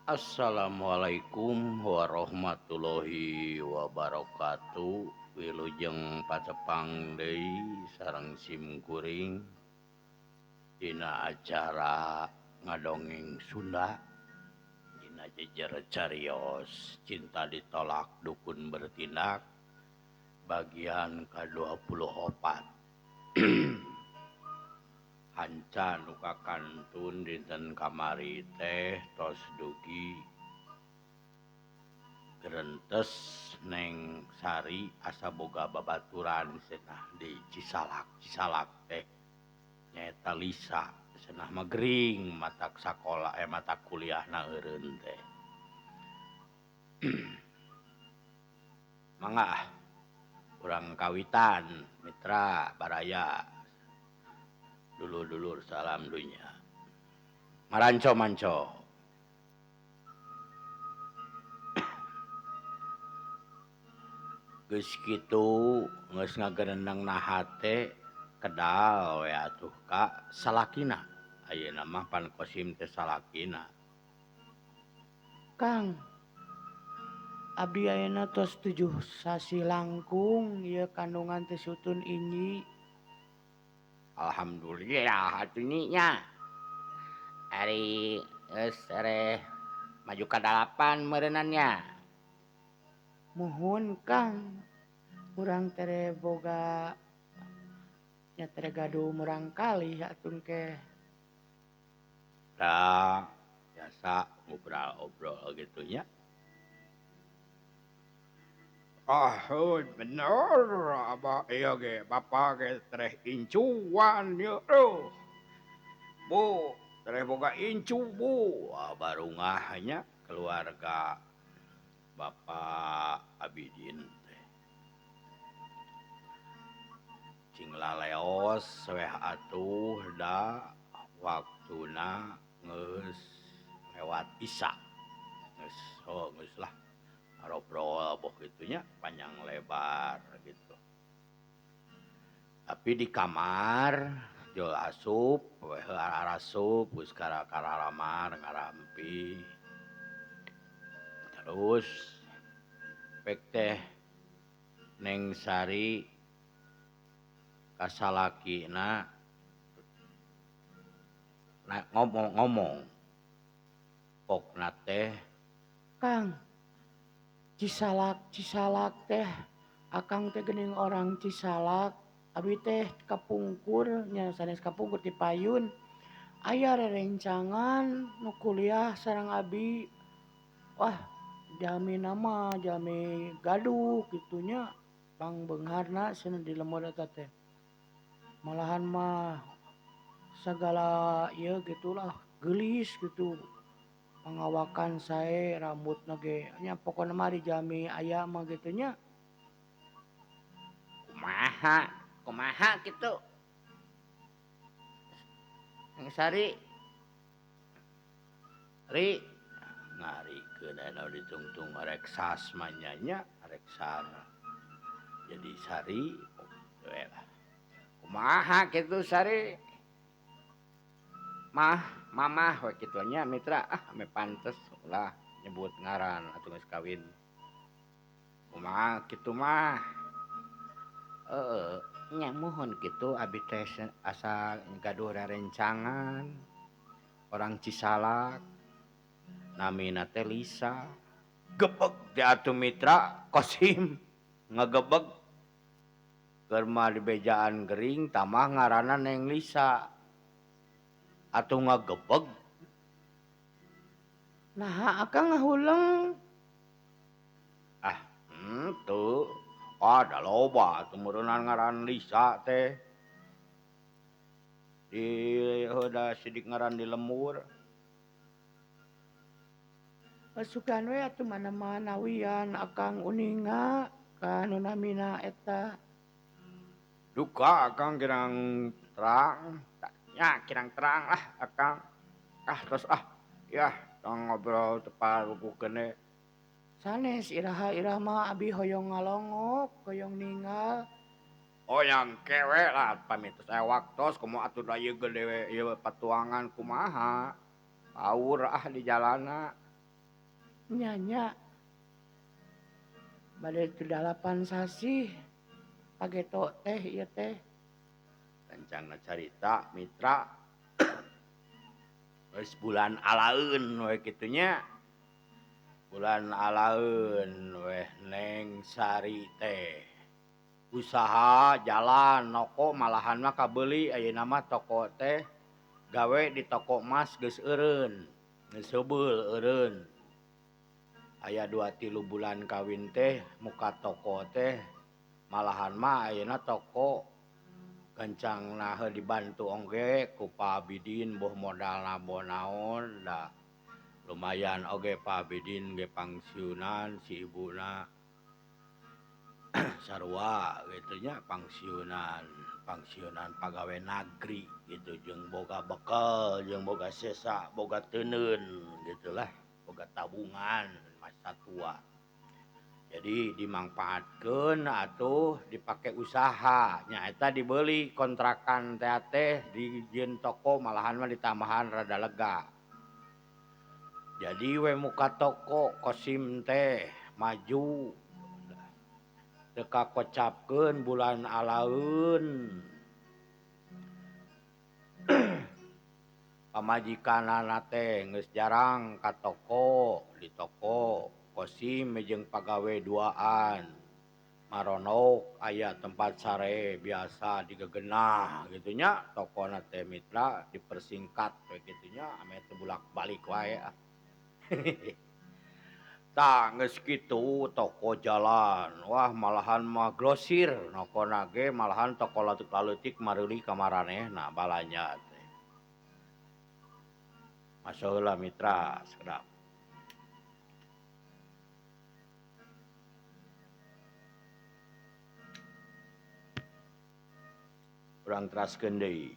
Assalamualaikum warahmatullahi wabarakatuh. Wilujeng patepang deui sareng sim kuring dina acara ngadongeng Sunda dina jejer carios cinta ditolak dukun bertindak bagian ka-24. Hanca nu kakantun dinten kamari teh tos dugi gerentes Neng Sari asa boga babaturan cenah di Cisalak. Cisalak teh nyaeta Lisa cenah mah gering matak sakola matak kuliahna eureun teh. Mangga urang kawitan mitra baraya dulur-dulur salam dunya. Maranco manco. Geus kitu geus ngagereneng na hate kedal we atuh ka salakina. Ayeuna mah pan Kosim teh salakina. Kang, abdi ayeuna tos 7 sasi langkung ieu kandungan teh sutun ini. Alhamdulillah atuh nya. Ari geus ereh maju ka 8 meureunannya. Muhun Kang, urang tere boga nya tere gaduh murang kali atuh ke. Tah, biasa ngobrol-obrol gitu nya. Ah, bener abah ieu ge bapa ge tereh incuan ieu eueuh. Bu, tereh boga incu bu. Wah, barungah nya keluarga Bapak Abidin teh. Cing laleos weh atuh da waktuna geus lewat isya. Geus oh geus lah. Ngobrol boh gitunya panjang lebar gitu. Tapi di kamar jol asup, weh arasup geus kararamar ngarampi. Terus pek teh Neng Sari kasalakina ngomong-ngomong pokna teh Kang, Cisalak Cisalak teh akang teh geuning orang Cisalak abi teh kapungkur nya sanes kapungkur di payun aya rerencangan nu kuliah sareng abi. Wah, jalmi nama jalmi gaduh gitunya pangbeungharna cenah di lembur eta teh. Malahan mah sagala ieu gitulah geulis gitu. Pangawakan sae rambutna ge nya pokona mah di jalmi aya mah kitu nya. Kumaha? Kumaha kitu? Neng Sari. Ri ngarikeun anu ditungtung rek sasmanya nya rek sara. Jadi Sari we lah. Kumaha kitu Sari? Mah, mamah we kitu nya mitra ah ame pantes lah nyebut ngaran atuh geus kawin. Kumaha kitu mah? Heeh, nya muhun kitu abi teh asa gaduh rerencangan orang Cisalak namina teh Lisa. Gebeg teh atuh mitra Kosim ngagebeg keur mah dibejaan gering tamah ngaranna Neng Lisa. Atuh ngagebeg. Naha akang ngahuleng? Ah, henteu. Ada loba atuh meureunnan ngaran Lisa teh. Di heuda sidik ngaran di lembur. Pasukan we atuh mana-mana wian akang uninga ka nu namina eta. Duka akang kirang terang. Ya kirang terang lah akang. Ah terus ah ya tong ngobrol tepat buku kene. Sanes iraha-iraha mah abi hoyong ngalongok, hoyong ningal. Oh yang kewe lah pamit saya waktos kumaha atuh da ieu gede we ieu patuangan kumaha. Paur ah di jalana. Nya bade teu 8 sasih pageto teh ieu teh. Rencana carita mitra geus bulan alaeun we kitu nya. Bulan alaeun weh Neng Sari teh. Usaha jalan noko malahan mah kabeuli ayeuna mah toko teh gawe di toko emas geus eureun, geus heubeul eureun. Aya 2-3 bulan kawin teh muka toko teh malahan mah ayeuna toko gancangna heuh dibantu oge ku Pak Bidin boh modalna boh naon da lumayan oge Pak Bidin ge pangsiunan si ibuna sarua kitu nya pangsiunan pagawe nagri gitu jeung boga bekel jeung boga sesa boga teuneun gitulah boga tabungan masa tua. Jadi dimangpaatkeun atuh dipake usaha nyaeta dibeli kontrakan teh dijieun toko malahan mah ditambahan rada lega. Jadi we muka toko Kosim teh maju teu kakocapkeun bulan alaeun. Pamajikanana teh geus jarang ka toko, di toko Kosim jeung pagawe duaan. Maronok aya tempat sare biasa digegenah gitu nya tokona teh mitra dipersingkat we kitu nya ame teu bolak-balik wae ah. Tah geus kitu toko jalan wah malahan mah grosir nokona ge malahan toko leutik-leutik mareuli ka maranehna balanja teh. Masuk heula mitra sedap. Urang teraskeun deui.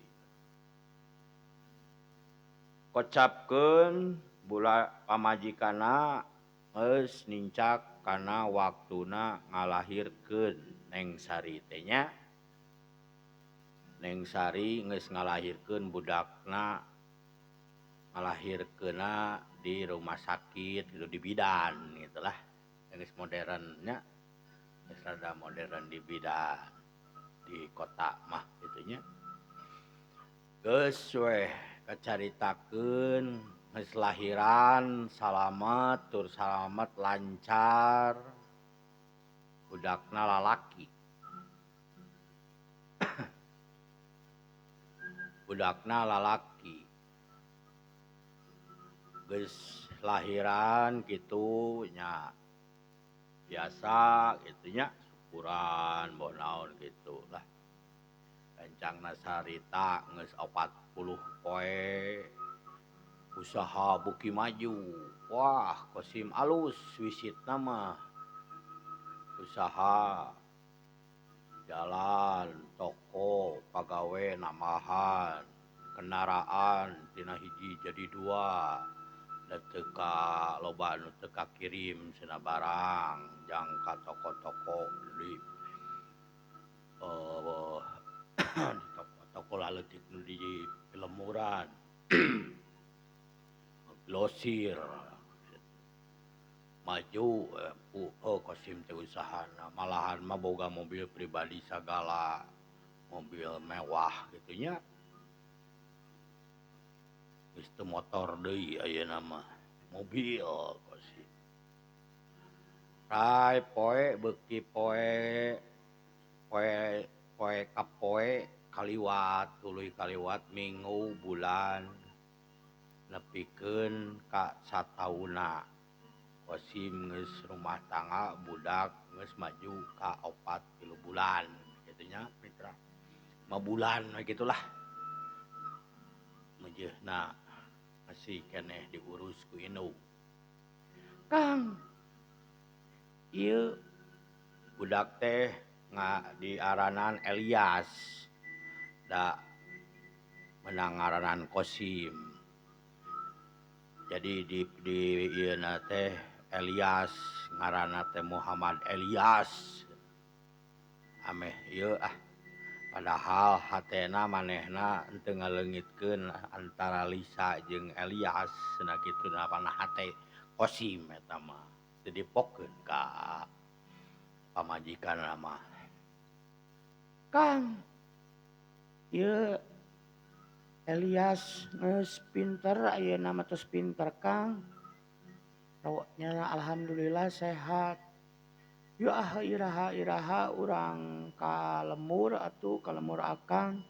Kocapkeun bula pamajikanna geus nincak kana waktuna ngalahirkeun Neng Sari teh nya. Neng Sari geus ngalahirkeun budakna, ngalahirkeunna di rumah sakit gitu di bidan gitulah. Geus modern nya. Geus rada modern di bidan di kota mah gitunya. Geus weh kacaritakeun geus lahiran salamet tur salamet lancar budakna lalaki. Budakna lalaki. Geus lahiran kitu nya biasa kitu nya syukuran boh naon kitu lah. Rencangna sarita geus 40 poe usaha beuki maju. Wah, Kosim alus wisitna mah. Usaha jalan, toko, pagawe nambahan, kendaraan tina hiji jadi 2. Da teu ka loba nu teu kakirim cenah barang jang ka toko-toko di toko-toko laleutik nu di lemuran. Glosir maju Kosim teh usahana malahan mah boga mobil pribadi sagala mobil mewah kitu nya. Geus teu motor deui ayeuna mah mobil Kosim. Rai poe beuki poe poe poe ka poe kaliwat tuluy kaliwat minggu bulan nepikeun ka satauna. Kosim geus rumah tangga budak geus maju ka 4-3 bulan kitu nya mitra. 5 bulan we gitulah. Meujeuhna masih keneh diurus ku indung. Kang, ieu budak teh diaranan Elias da menang ngaranan Kosim. Jadi di ieu na teh Elias ngaranna teh Muhammad Elias. Ameh ieu ah padahal hatena manehna henteu ngaleungitkeun antara Lisa jeung Elias cenah kitu na pana hate Kosim eta mah teu dipokeun ka pamajikanna mah. Kang, ieu Elias geus pinter ayeuna mah tos pinter Kang. Nya alhamdulillah sehat. Yeuh ah iraha-iraha urang ka lembur atuh ka lembur akang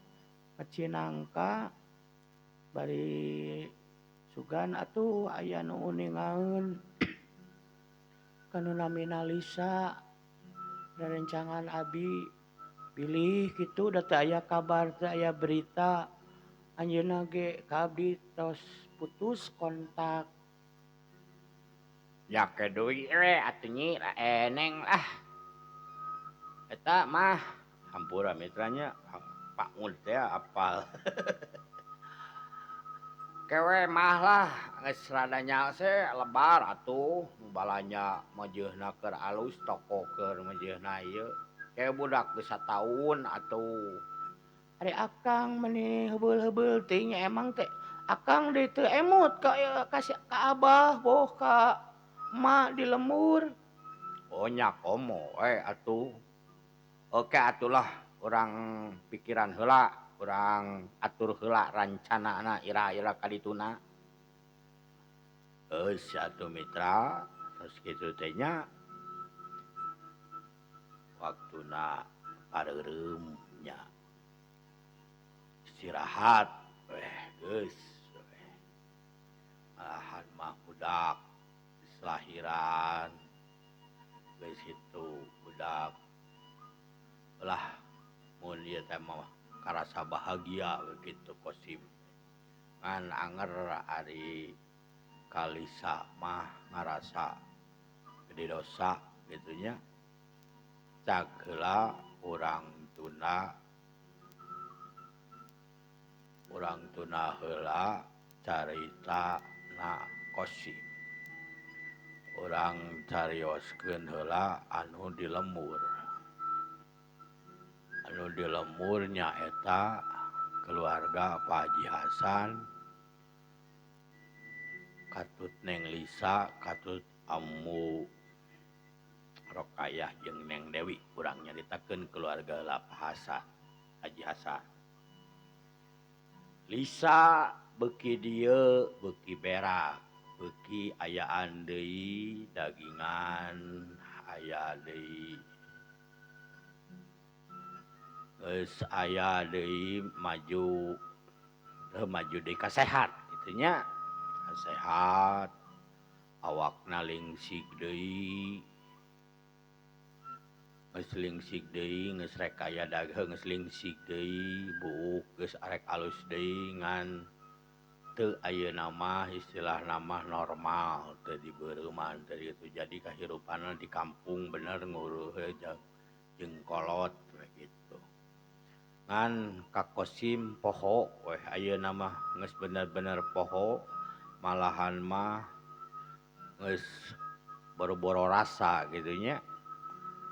ka Cinangka bari sugan atuh aya nu uningaeun kanu namina Lisa rerencangan abi bilih kitu da teu aya kabar teu aya berita anjeunna ge ka abdi tos putus kontak. Ya ke deui we atuh nyi eneng lah. Eta mah hampura mitranya Pak Mud teh apal. Kewe mah lah geus rada nyalse lebar atuh balanja meujeuhna keur alus toko keur meujeuhna ieu. Ke budak geus sataun atuh. Ari akang meni heubeul-heubeul teuing emang teh akang deui teu emut ka ka abah boh ka emak di lembur. Oh nya komo we atuh. Oke atulah urang pikiran heula, urang atur heula rancanana ira-ira ka dituna. Geus atuh mitra, terus kitu teh nya. Waktuna pareureum nya. Istirahat weh geus weh. Malahan mah budak lahiran geus kitu budak lah mun ieu teh mah karasa bahagia begitu Kosim ngan anger ari Kalisa mah ngarasa gede dosa kitu nya cag heula urang tuna heula carita na Kosim urang carioskeun heula anu di lembur. Anu di lembur nyaeta keluarga Pak Haji Hasan, katut Neng Lisa, katut Ammu Rokayah jeung Neng Dewi. Urang nyaritakeun keluarga heula Pak Hasan, Haji Hasan. Lisa beuki dieu beuki berak, beuki ayaan deui dagingan, aya deui geus aya deui maju maju deui ka sehat kitu nya. Sehat, awakna lingsig deui. Geus lingsig deui, geus rek aya dagang geus lingsig deui, buuk geus arek alus deui ngan teu ayeuna mah istilahna mah normal teu dibeureuman teu ditu jadi kahirupanna di kampung bener nguruh jeung kolot we kitu. Ngan ka Kosim poho weh ayeuna mah geus bener-bener poho malahan mah geus boro-boro rasa kitu nya.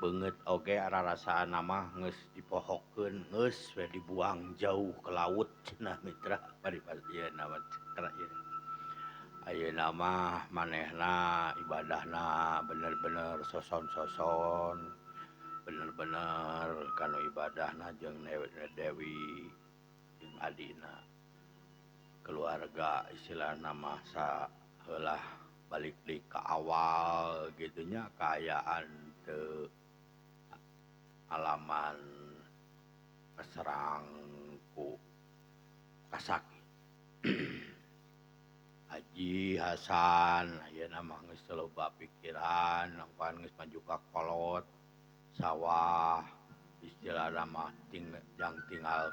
Beungeut oge rarasaan mah geus dipohokeun geus we dibuang jauh ke laut cenah mitra bari ayeuna mah ayeuna mah manehna ibadahna bener-bener soson-soson bener-bener kanu ibadahna jeung Dewi jeung adina keluarga istilahna mah saheula balik deui ka awal kitu nya kaayaan teu alaman kaserang ku kasakit. Haji Hasan ayeuna mah geus loba pikiran nangpan geus maju ka kolot sawah istilahna mah jang tinggal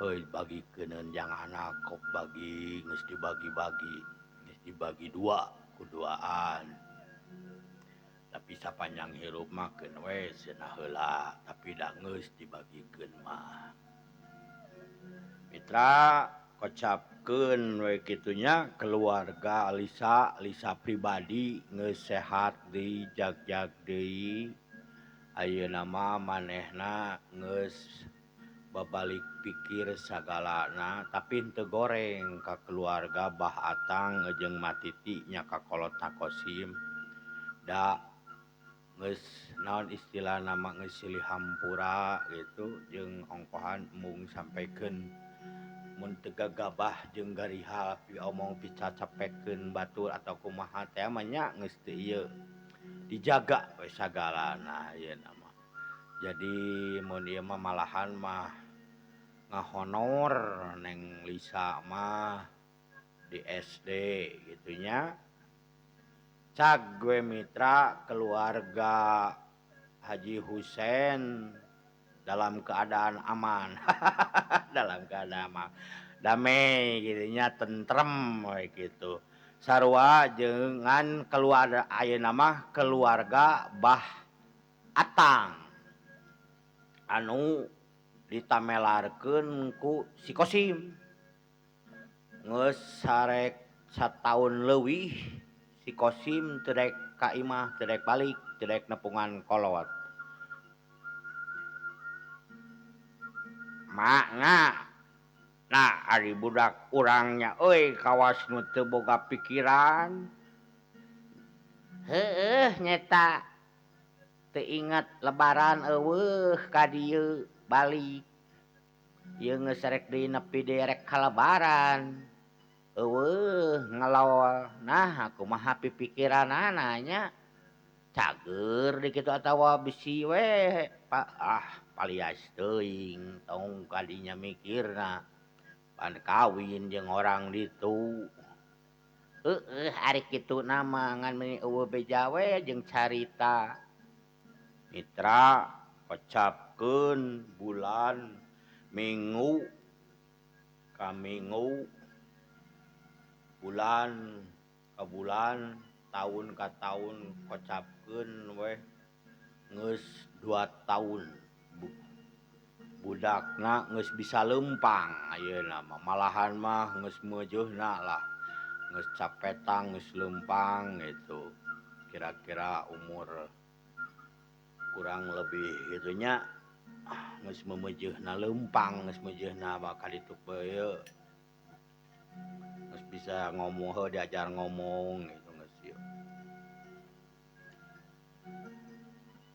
heuy bagikeun jang anak kok bagi geus dibagi-bagi geus dibagi dua kuduaan. Tapi sapanjang hirup mah keun we cenah heula tapi da geus dibagikeun mah. Mitra kocapkeun we kitu nya keluarga Lisa, Lisa pribadi geus sehat deui jag-jag deui. Ayeuna mah manehna geus Babalik pikir sagalana tapi henteu goreng ka keluarga Bah Atang jeung Matiti nya ka kolotna Kosim. Da geus naon istilahna mah geus silih hampura gitu jeung ongkohan embung sampaikeun mun teu gagabah jeung garihal piomong picacapekeun batur atau kumaha teh mah nya geus teu ieu dijaga we sagalana ayeuna mah. Jadi mun ieu mah malahan mah ngahonor Neng Lisa mah di SD gitu nya. Cag gue mitra keluarga Haji Husen dalam keadaan aman. Dalam keadaan aman. Damai gitu nya, tentrem we gitu. Sarua dengan keluarga ayeuna mah keluarga Bah Atang anu ditamelarkeun ku si Kosim. Geus sarek sataun leuwih si Kosim teu rek ka imah, teu rek balik, teu rek nepungan kolot. Makna nah ari budak urangnya euy kawas nu teu boga pikiran. Heueuh nyeta teu inget lebaran eueuh ka dieu balik. Ieu geus rek deui nepi deui rek ka lebaran. Eueuh ngelol. Nah kumaha pipikiranana nya. Cager di kitu atawa bisi we ah palias teuing tong kadinya mikirna. Pan kawin jeung orang ditu. Heueuh ari kitu nama ngan meuni eueuh beja we jeung carita. Mitra kocapkeun bulan minggu ka minggu bulan ka bulan tahun ka tahun kocapkeun we geus 2 tahun budakna geus bisa leumpang ayeuna mah malahan mah geus meujeuhna lah geus capetang geus leumpang gitu kira-kira umur kurang lebih gitu nya geus meumeujeuna leumpang geus meujeuhna bakal ditu bae geus bisa ngomong heuh diajar ngomong gitu geus ieu.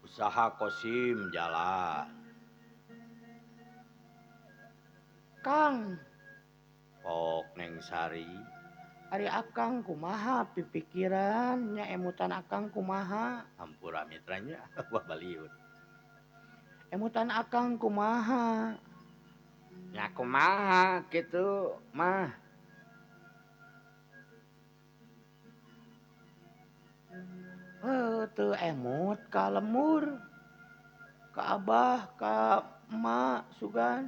Usaha Kosim jalan. Kang pok Neng Sari ari akang kumaha pipikiran nya emutan akang kumaha hampura mitranya wah baliut emutan akang kumaha nya kumaha kitu mah heuh teu emut ka lemur ka abah ka emak sugan.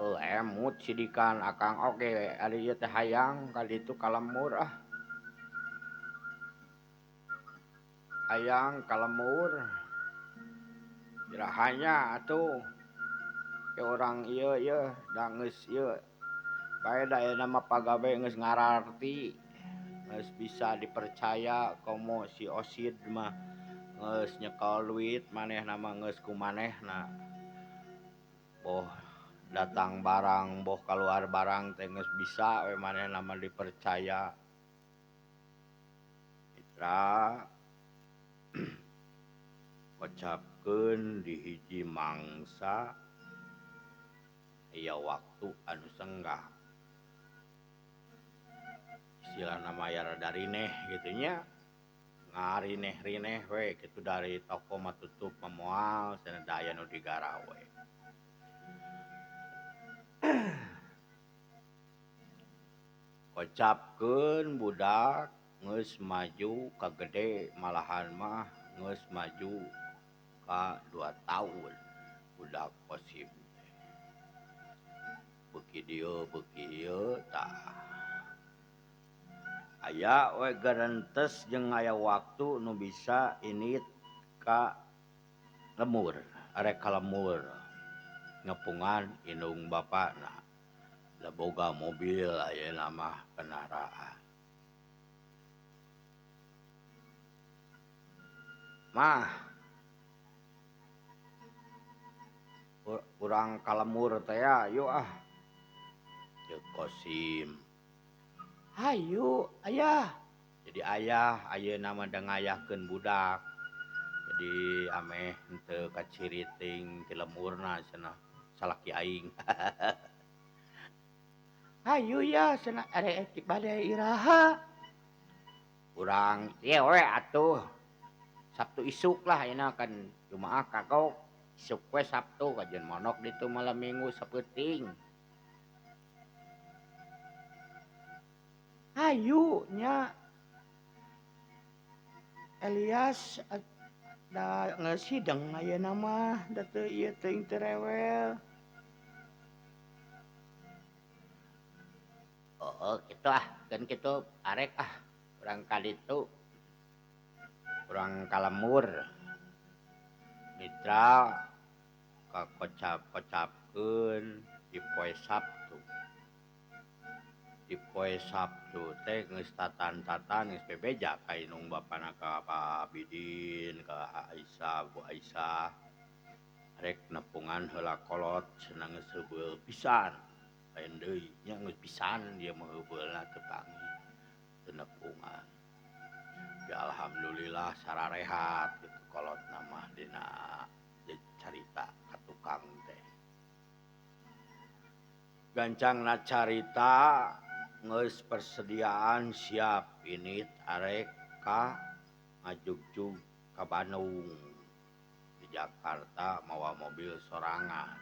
Emut sidikan akang oge ari ieu teh hayang ka ditu ka lemur ah. Hayang ka lemur. Irahanya atuh. Ke orang ieu ieu da geus ieu. Bae da ayeuna mah pagawe geus ngararti. Geus bisa dipercaya komo si Osid mah geus nyekel duit manehna mah geus ku manehna. Boh datang barang boh keluar barang teh geus bisa we manehna mah dipercaya. Mitra kocapkeun di hiji mangsa aya waktu anu senggang. Istilahna mah aya rada rineh kitu nya. Ngarineh-rineh we kitu dari toko mah tutup mah moal cenah da aya nu digarawe. Kocapkeun budak geus maju ka gede malahan mah geus maju ka 2 tahun budak Kosim teh. Beuki dieu beuki ieu tah. Aya we garentes jeung aya waktu nu bisa init ka lemur, arek ka lemur. Ngepungan indung bapana. Da boga mobil ayeuna mah kendaraan. Mah. Urang ka lemur teh ya, yuk ah. Ceuk Kosim. Hayu ayah. Jadi ayah ayeuna mah da ngayahkeun budak. Jadi ameh henteu kaciriting ti lemurna cenah salaki aing. Hayu ya cenah arek bade iraha. Urang ieu we atuh. Sabtu isuk lah ayeuna kan Jumaah kagok. Isuk we Sabtu kajian monok ditu malam Minggu sapeuting. Hayu nya Elias da geus hideng ayeuna mah da teu ieu teuing teu rewel. Oh, kitu ah, keun kitu arek ah urang ka ditu. Urang ka lemur. Mitra kakocap-kocapkeun di poe Sabtu. Di poe Sabtu teh geus tatan-tatan geus bebeja ka indung bapana ka Pak Bidin, ka Aisyah, Bu Aisyah. Rek nepungan heula kolot cenah geus heubeul pisan. Lain deui nya geus pisan ieu mah heubeulna teu panggih teu nepungan. Ya alhamdulillah sararehat kitu kolotna mah dina carita ka tukang teh. Gancangna carita geus persediaan siap init arek ka ngajugjug ka Bandung. Di Jakarta mawa mobil sorangan.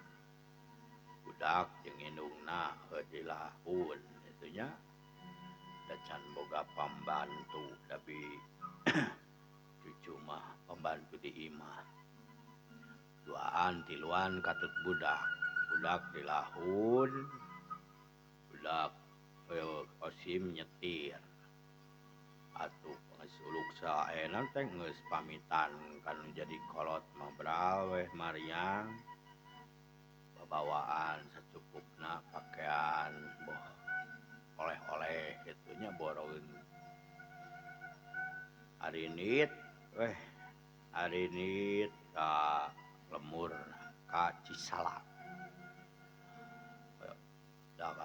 Budak jeung indungna heuh dilahun kitu nya. Da can boga pambantu tapi cucu mah pambantu di imah. Duaan tiluan katut budak. Budak dilahun, budak Kosim nyetir. Atuh geus uluk saena teh geus pamitan kan jadi kolot mah braweh mariang. Babawaan sacukupna pakaian boh oleh-oleh kitu nya boroeun. Arinit weh arinit ka lemur ka Cisalak. Da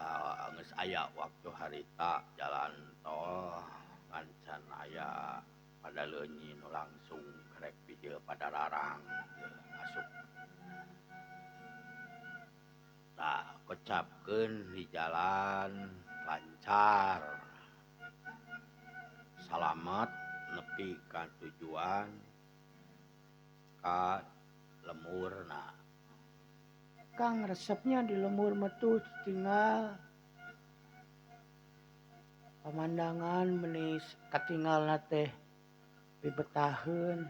geus aya waktu harita jalan tol ngan can aya pada leunyi nu langsung karek bijil Padalarang asup. Tah kecapkeun di jalan lancar. Salamet nepi ka tujuan ka lemurna. Kang resepnya di lemur metu tinggal pemandangan menis katinggalna teh pibetaheun.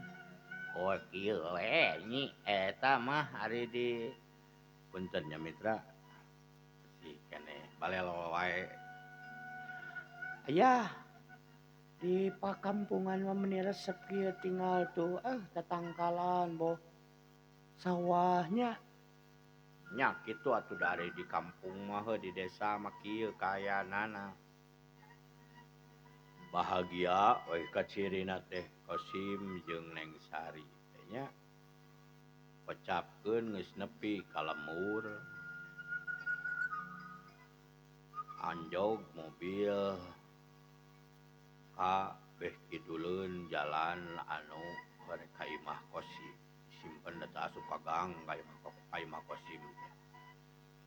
Oh kieu we nyi eta mah ari di punten nya mitra si keneh balelo wae. Ayah di pakampungan mah meni resep kieu tinggal tuh tatangkalan boh sawahnya. Nya kitu atuh dari di kampung mah di desa mah kieu kaayaanana. Bahagia we kacirina teh Kosim jeung Neng Sari teh nya. Kocapkeun geus nepi ka lemur. Anjog mobil ka beh kiduleun jalan anu rek ka imah Kosim. Simpen da asup ka gang ka imah Kosim teh.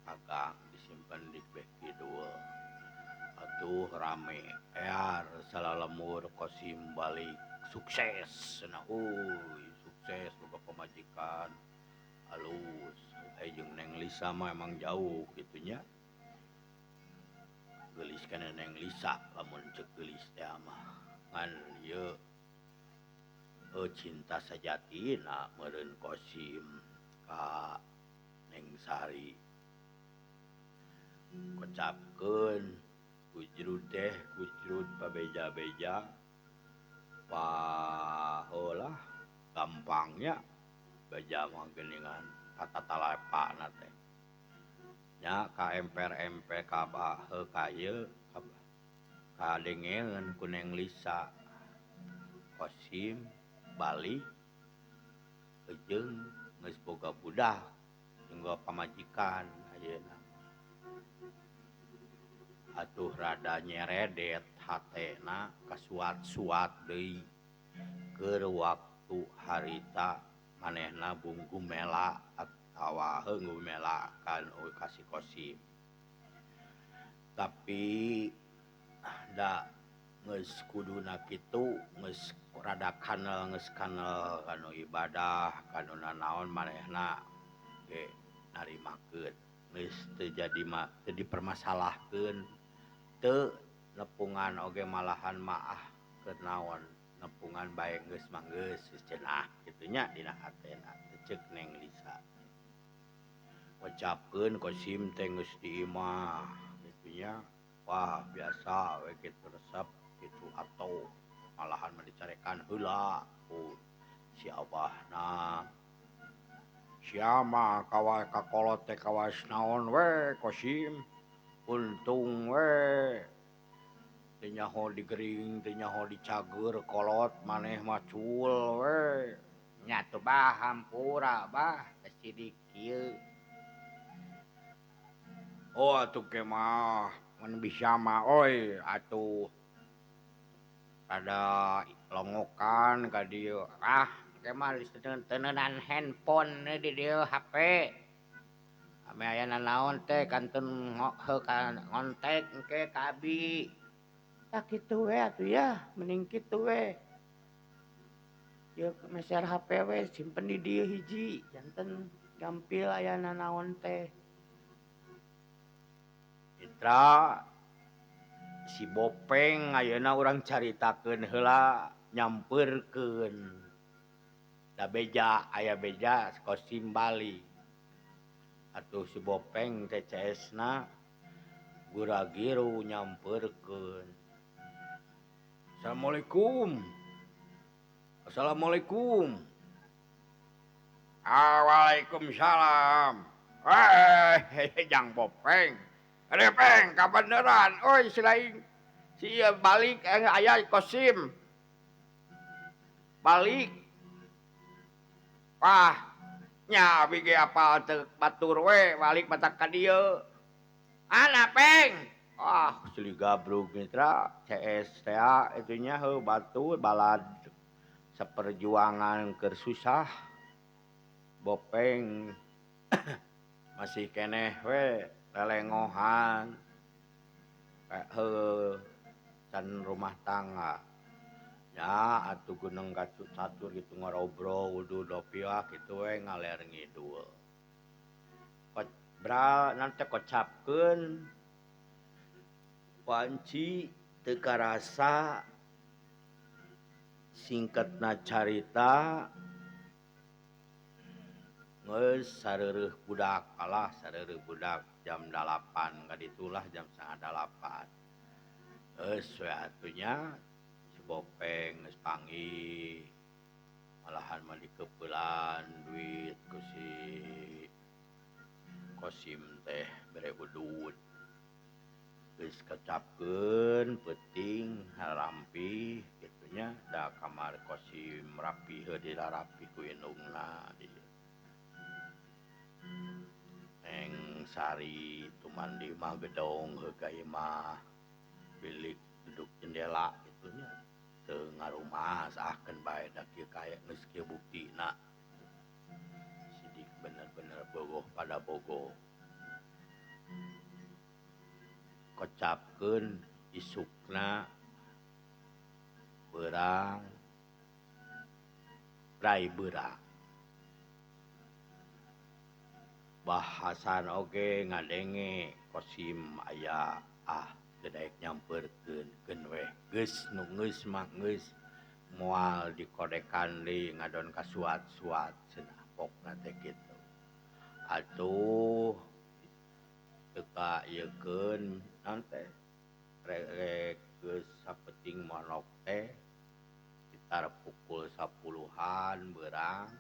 Ka gang disimpen di beh kidul. Atuh rame ear salalemur Kosim balik sukses cenah euy sukses boga pamajikan alus. Jeung Neng Lisa mah emang jauh kitu nya. Geulis kana Neng Lisa lamun ceuk geulis teh mah ngan ieu cinta sajatina meureun Kosim ka Neng Sari. Kocapkeun kujrud teh kujrud pabeja-beja paholah gampangnya beja mah geuningan patatalepana teh nya ka emper-emper ka heuh ka ieu kadengeun ku Neng Lisa. Kosim balik jeung geus boga budak. jeung pamajikan ayeuna. Atuh rada nyeredet hatena kasuat-suat deui keur waktu harita manehna bungku mela atawa heuh gumela kan ka si Kosim. Tapi da geus kuduna kitu geus rada kanel geus kanel kanu ibadah kanu nanaon manehna ge narimakeun geus teu jadi mah teu dipermasalahkeun teu nepungan oge malahan maah keur naon nepungan bae geus mah geus cenah kitu nya dina hatena ceuk Neng Lisa. Ngucapkeun Kosim teh geus di imah kitu nya. Wah biasa we kitu resep kitu atuh malahan mah dicarekan heula ku si abahna. Sia mah kawas kakolot teh kawas naon we Kosim untung we teu nyaho digering teu nyaho dicageur kolot maneh mah cul we. Nya tuh bah hampura bah teh sidik kieu. Oh atuh ke mah mun bisa mah oi atuh rada longokan ka dieu ah ke mah teuneunaan handphone di dieu HP. Ame aya nanaon teh kantun ngontek engke ka abi. Tah kitu we atuh ya, mending kitu we. Ieu meser HP we simpen di dieu hiji janten gampil aya nanaon teh. Mitra si Bopeng ayeuna urang caritakeun heula nyampeurkeun. Da beja aya beja Kosim balik. Atuh si Bopeng teh CS-na gura-giru nyampeurkeun. Assalamualaikum. Assalamualaikum. Waalaikumsalam. Jang Bopeng. Repeng kabeneran oi si lain si ieu balik aya Kosim. Balik. Wah, nya abi ge apal teu batur we balik batak ka dieu. Ana Peng. Ah, sili gabrug mitra CS teh itu nya heuh batur balad seperjuangan keur susah. Bopeng masih keneh we lelengohan heuh can rumah tangga. Ya atuh gunung kacut catur gitu ngarobrol wudu dopiah kitu we ngaler ngidul. Bra nanti kocapkeun wanci teu karasa singkatna carita geus sareureun budak kalah sareureun budak jam 8 kaditulah jam 7:30. Geus we atuh nya si Bopeng geus panggih malahan mah dikeupelan duit ku si Kosim teh bere udud. Geus kecapkeun peuting rampih kitu nya da kamar Kosim rapi heuh dirarapi ku indungna di Neng Sari tumandi mah gedong heuh ka imah bilik duduk jendela kitu nya teu ngarumas ahkeun bae da kieu kae geus kieu buktina. Sidik bener-bener bogoh pada bogoh. Kocapkeun isukna beurang rai beurang. Bahasan oge ngadenge Kosim aya ah teu daek nyampeurkeun keun weh geus nu geus mah geus moal dikodekan deui ngadon kasuat-suat cenah pokna teh kitu. Atuh teu ka ieukeun naon teh rek geus sapeting monok teh sekitar pukul 10-an beurang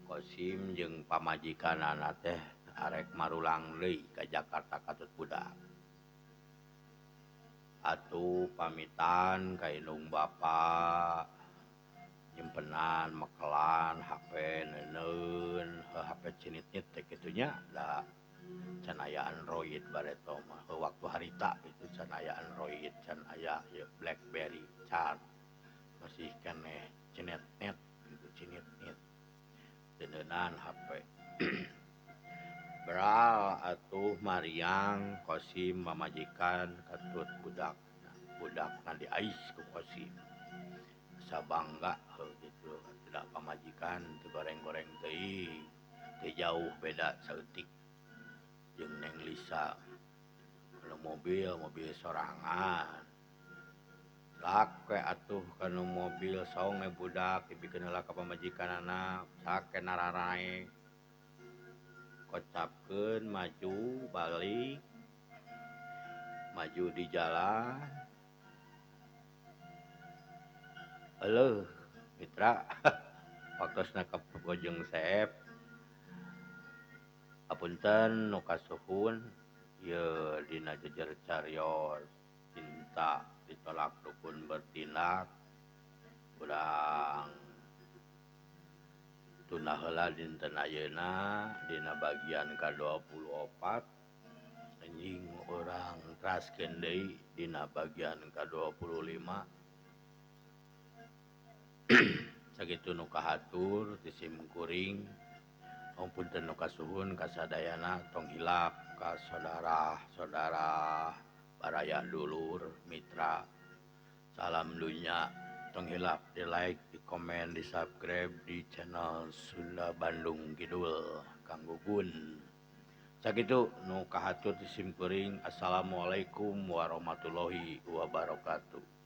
Kosim jeung pamajikanana teh arek marulang deui ka Jakarta katut budak. Atuh pamitan ka indung bapa nyimpenan mekelan HP neuneun HP cinit-nit teh kitu nya da can aya Android bareto mah waktu harita itu can aya Android can aya ieu BlackBerry can masih keneh cinit-nit gitu cinit-nit deunan HP. Beral atuh mariang Kosim mamajikan katut budak budakna diais ku Kosim asa bangga heuh gitu tidak pamajikan teu goreng-goreng teuing teu jauh beda saeutik jeung Neng Lisa kana mobil mobil sorangan lak we atuh kana mobil saung we budak dibikeun heula ka pamajikanana sake nararae kocapkeun maju balik maju di jalan. Halo mitra waktosna ka Bojong Seep apunten nu kasuhun ieu dina jejer carios cinta ditolak dukun bertindak urang tunda heula dinten ayeuna dina bagian ka-24 anjing urang teraskeun deui dina bagian ka-25. Sakitu nu kahatur ti sim kuring apunten nu kasuhun kasadayana tong hilap ka saudara-saudara baraya dulur mitra salam dunya tong hilap di like di komen di subscribe di channel Sunda Bandung Kidul Kang Gugun. Sakitu nu kahatur ti sim kuring. Assalamualaikum warahmatullahi wabarakatuh.